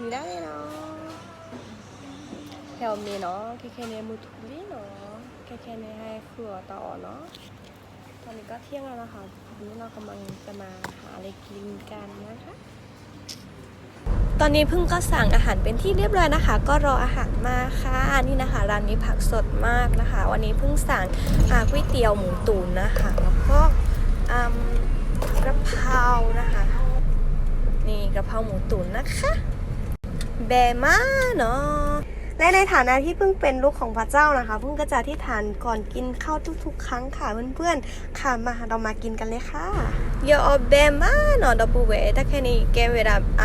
မံၤဒၣ်န့ၣ်နီၤ, ဟဲအီၣ်မ့ၤနီၤ, ခဲခဲန့ၣ်မုၢ်ထူၣ်လံနီၤ, ခဲခဲန့ၣ်ဟဲဃုအီၣ်တၢ်အီၣ်နီၤ, ตอนนี้ก็เที่ยงแล้วนะคะ วันนี้เรากำลังจะมาหาอะไรกินกันนะคะ ตอนนี้เพิ่งก็สั่งอาหารเป็นที่เรียบร้อยนะคะ ก็รออาหารมาค่ะ นี่นะคะ ร้านนี้ผักสดมากนะคะ วันนี้เพิ่งสั่ง อ่า ก๋วยเตี๋ยวหมูตุ๋นนะคะ แล้วก็ อืม กะเพรานะคะ นี่กะเพราหมูตุ๋นนะคะ แบมากเนาะ และในฐานะที่เพิ่งเป็นลูกของพระเจ้านะคะ เพิ่งก็จะอธิษฐานก่อนกินข้าวทุกๆครั้งค่ะเพื่อนๆ ค่ะ มา เรามากินกันเลยค่ะ ယအီၣ်ဘဲမးနီၤ ဒီပုၢ်ဝဲၢ် တၢ်ခဲန့ၣ် ယကဲဝဲဒၣ် အ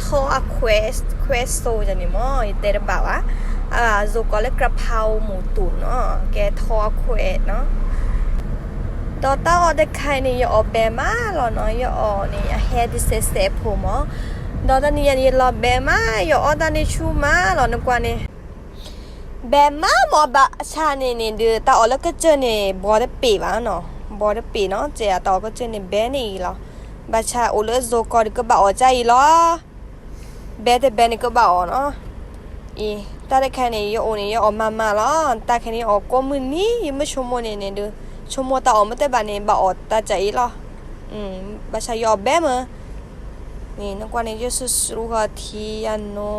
ထီအခွဲး ခွဲးစိယၤန့ၣ်မ့ၢ် ယတဲတဘၣ်ဘၣ် အ ယိၤကီးလၢ กะเพราหมูตุ๋นနီၤ ကဲထီအခွဲးနီၤ ဒီးတၢ်အီၣ်တခါအံၤန့ၣ် ယအီၣ်ဘဲမးလီၤနီၤ ယအီၣ်န့ၣ် အဟဲဒ်စဲးစဲးဖိမး ဒီးတနံၤအံၤန့ၣ် ယလီၤဘဲမး ယအီၣ်တၢ်န့ၣ်ဆူၣ်မးလီၤ နကွၢ်န့ၣ် ဘဲမးမ့ၢ်ဘၣ်ဆၣ်န့ၣ်န့ၣ်ဒုး တၢ်အီၣ်လၢကစၢၢ်န့ၣ် ဘီတပ့ၤဘၣ်နီၤ ဘီတပ့ၤနီၤ ကဲတၢ်အီၣ်ကစၢၢ်န့ၣ် ဘဲန့ၣ်အံၤလီၤ ဘၣ်ဆၣ်အိၣ်လၢယိၤကီးဒုးကဘၣ်အီၣ်ကၢ်အံၤလီၤ ဘဲတဘဲန့ၣ်ကဘၣ်အီၣ်နီၤ အံၤ တၢ်တခါန့ၣ် ယအိၣ်န့ၣ် ယအီၣ်မးမးလီၤ တၢ်ခဲန့ၣ် ယအီၣ်ကိးမုၢ်နံၤ ယမ့ၢ်ဆိကမိၣ်န့ၣ်န့ၣ်ဒုး ဆိကမိၣ်တၢ်အီၣ်မ့ၢ်တဘၣ်န့ၣ် ဘၣ်အီၣ်တၢ်ကၢ်အံၤလီၤ ဘၣ်ဆၣ်ယအီၣ်ဘဲမး န့ၣ် နကွၢ်န့ၣ် ယစူးစူးဃီၤထံအနိ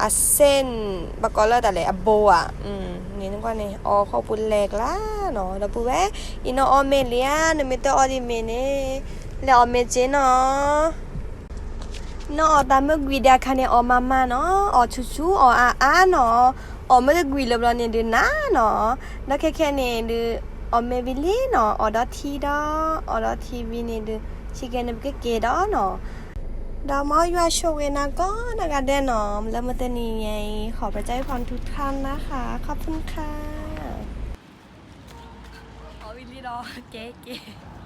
အစ့ၣ် ဘၣ်ကီးလၢတၢ်လဲၣ် အဘိဧါ န့ၣ် နကွၢ်န့ၣ် အီၣ်ခီပူၤလဲၤကျါနီၤ ဒီပုၢ်ဝဲၢ် အံၤနီၢ်အီၣ်မ့ၤလံဧါ နမ့ၢ်တအီၣ်ဒံးမ့ၤန့ၣ် လဲၤအီၣ်မ့ၤက့နီၤ နီၢ်အီၣ်တၢ်မ့ၢ်ကွံာ်ဒံးအခါန့ၣ် အီၣ်မးမးနီၤ အီၣ်ဆူၣ်ဆူၣ် အီၣ်အါအါနီၤ အီၣ်မ့ၢ်တကွံာ်လၢၤဘျီန့ၣ်ဒုးနးနီၤ ဒီးခဲခဲန့ၣ်ဒုး အီၣ်မ့ၤဝံၤလံနီၤ အီၣ်ဒီးထံဒီး အီၣ်ဒီးထံဝံၤန့ၣ်ဒုး ဆံးကဲန့ၣ်ပကက့ၤဒီးနီၤ ဒီးမ်ယွၤဆိၣ်ဂ့ၤနၤကိးနီၢ်ဂၤဒဲးနီၤ လၢမုၢ်တနံၤညါအံၤ ขอพระเจ้าอวยพรทุกท่านนะคะ ขอบคุณค่ะ အီၣ်ဝံၤလံဒီး ကဲက့ၤ